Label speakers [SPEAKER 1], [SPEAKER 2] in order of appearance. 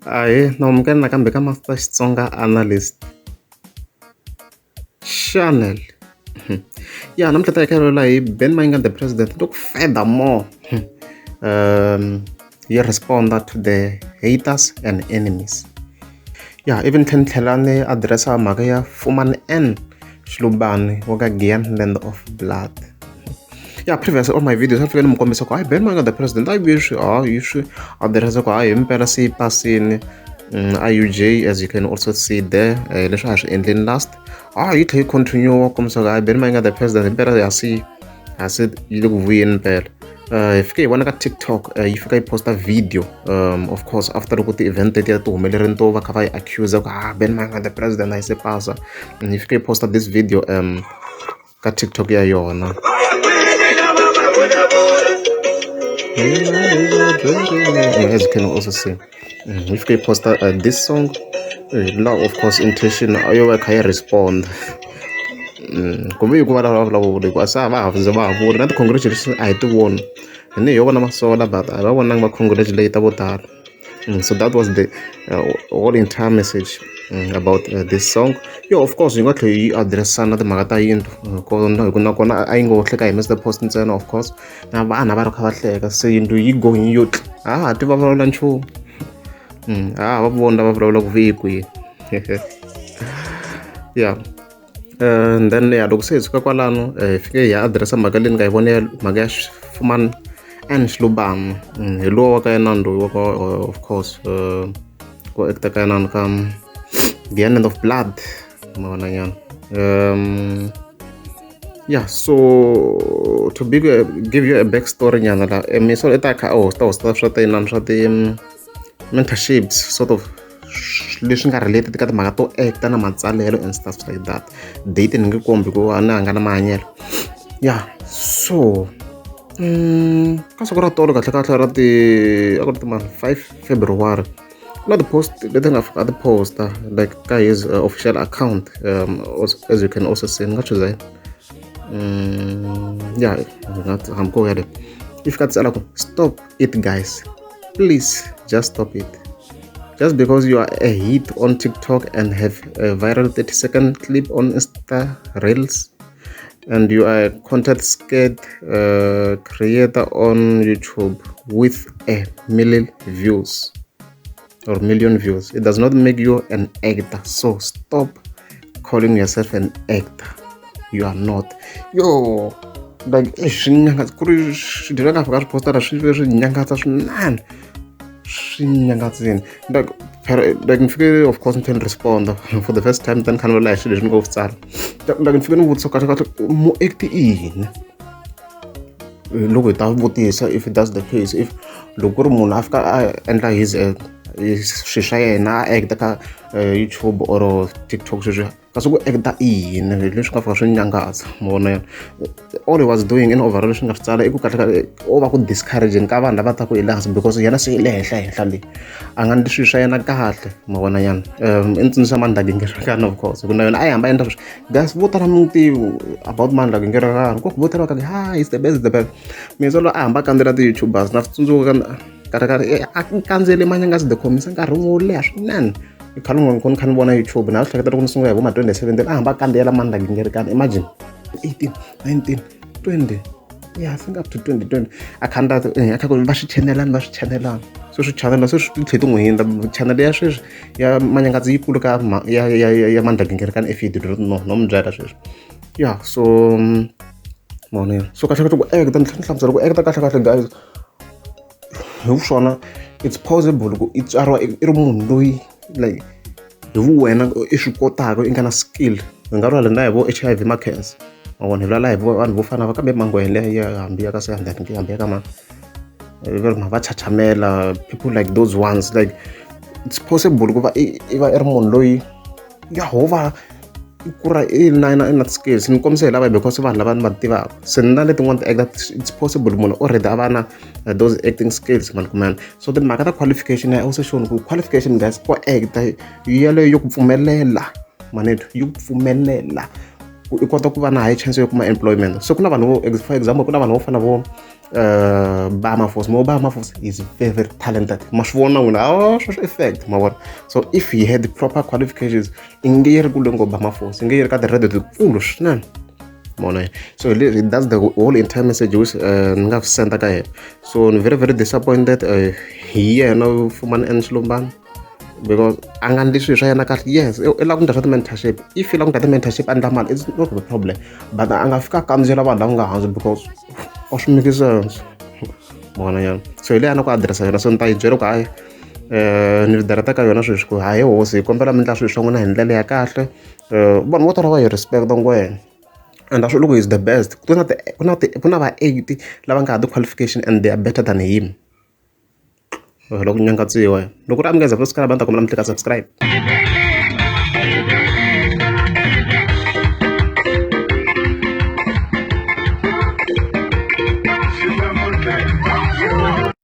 [SPEAKER 1] Ahee, na amukela nakambe ka Master Xitsonga Analyst Channel. Ya namuntlha ta hi kha hi Ben Mayengani the president loko furthermore yi respond to the haters and enemies. Ya ivi ni tlhela ni tlhela ni address-a mhaka ya Fumani N Xilubani wa ka Giyani Land of Blood. Ya previous all my videos a fika ni mi kombisa ku hayi Ben Mayengani the president a yi swi ha yi swi address ku hayi himpela se yi pasini IUJ as you can also see there leswi a hi swi endleni last ah yi tlhela yi continue wa kombisa ku hayi Ben Mayengani the president himpela ya si ha se yi le ku vuyeni mpela. Hi fike hi vona ka TikTok yi fika yi posta video of course after loko ti-event letiya ti humelerile to va kha va yi accuse ku ah Ben Mayengani the president a yi se pasa, yi fike yi posta this video ka TikTok ya yona. As you can also see, yi fike yi posta this song la of course intention a yo va yi kha yi respond kumbe hi ku va lava vulavula hikuva se a va ha ze va ha vuli na ti-congratulations a hi ti voni hi ni ho vona masola but a hi va vonangi va congratulate vo tala. So that was the whole entire message about this song. Yo of course yi nga tlhela yi address-a na timhaka ta yindlu kona hi ku nakona a yi ngo hleka hi Mr Post ntsena of course na vanhu a va ri kha va hleka se yindlu yi gonyi yo a ha twi va vulavula nchumu a ha va voni lava vulavulaka vi kwihi ya. And then ya loko se hi suka kwalano hi fike hi ya address-a mhaka leyi ni nga yi vona ya mhaka ya Fumani N Xilubani hi luwa wa ka yena loyi wa ka of course ku actor ka yena ka Giyani Land of Blood ma vona nyana. Yeah, so to be give you a back story nyana la Miso i ta kha a hosta hosta swa ti-inani swa ti-mentorships sort of leswi nga related ka timhaka to actor na matsalelo and stuff like that. Date ni nge kombi ku a ni hanga na mahanyelo. Ya so ka siku ra tolo kahle kahle ra ti a ku ri ti mani 5 February ku na ti-post leti nga fika a ti posta like ka his official account as you can also see ni nga chuza yini ya hambi ko yaleyo yi fika tsala ku stop it guys, please just stop it. Just because you are a hit on TikTok and have a viral 30-second clip on Insta Reels and you are a content scared creator on YouTube with a million views or million views, it does not make you an actor. So stop calling yourself an actor. You are not. Yo, like swi nyangatsa ku ri swilo nga fika swi postara swi swi nyangatsa swinene swi nyangatsini like like ni fike of course ni tlhela ni respond for the first time tani kha ni vula hi swilo leswi ni ngo swi tsala like ni fike ni vutisa kahle kahle mu-act i yini loko hi ta vutisa if that's the case if loko ku ri munhu a fika a endla his swilo swa yena a acta ka YouTube or TikTok sweswiya kasi ku acta i yini leswi nga fika swi nyangatsa ma vona yena all he was doing in overall leswi nga swi tsala i ku kahle kahle o va ku discouraging ka vanhu lava taku hi le hansi because yena se i le henhla henhla le a nga ndli swilo swa yena kahle ma vona yana i ni tsundzuxa Mandla Gingirikani of course hi ku na yena a yi hamba endla sweswo guys vo tala mi n'wi tivi about Mandla Gingirikani ku vo tala va ka ha is the best the best Miso loyi a hamba a kandzela ti-youtubers na swi tsundzuka karhi karhi a kandzele Manyangatsi the Khomisa nkarhi wo leha swinene i khale ni kha ni vona YouTube na swi hleketa loko ni sungula hi vo ma 2017 a hamba a kandziyela Mandla Gingirikani imagine 18 19 20 yeah I think up to 2020 a kha a kha ku va swi channelani va swi channelani se swi channel se swi tlhe ti n'wi hindza channel ya sweswi ya Manyangatsi yi kulu ka ya ya ya Mandla Gingirikani if you did not know no mi byela sweswi yeah so mona so kahle kahle ku acta ni tlhela ni hlamusela ku acta kahle kahle guys hi swona it's possible ku i tswariwa i ri munhu loyi like hi vuwena i swi kotaka i nga na skill hi nga vulavula na hi vo HIV ma cancer ma vona hi vulavula hi vanhu vo fana va kambe Mangwele ya hambi ya ka Siyandhani hambi ya ka ma va va chachamela people like those ones like it's possible ku va i va i ri munhu loyi ya ho va i kura i na na na skills ni kombisa hi lava because vanhu lava ni va tivaka se na letin'wana ti-actor it's possible munhu already a va na those acting skills mani kumana so timhaka ta qualification ya also shown ku qualification guys ko actor yeleyo yo ku pfumelela manethu yi ku pfumelela ku i kota ku va na high chance yo kuma employment so ku na vanhu vo for example ku na vanhu vo fana vo Ba Mafosi mo Ba Mafosi is very very talented ma swi vona n'wina oh swi effect ma vona so if he had the proper qualifications i nge yi ri kule ngopfu Ba Mafosi i nge yi ri ka ti-radio tikulu swinene mona so that's the whole entire message which ni nga senda ka yena so ni very very disappointed hi yena Fumani N Xilumbana because a nga ndli swilo swa yena kahle yes i lava ku ndla swa ti-mentorship if i lava ku ndla ti-mentorship a ndla mali it's not a problem but a nga fika a kandziyela vanhu lava nga hansi because a swi make sense mona nyana so hi leyi a na ku adiresa yona so ni ta yi byela ku hayi ni direta ka yona sweswi ku hayi hosi hi kombela mi ndla swilo swa n'wina hi ndlela ya kahle vanhu vo tala va hi respect ngwena and a swi loko is the best ku na ku na ku na va 8 lava nga ha ti-qualification and they are better than him loko nyangatsiwa loko ri amukeza subscribe a ni ta kombela mi tlika subscribe.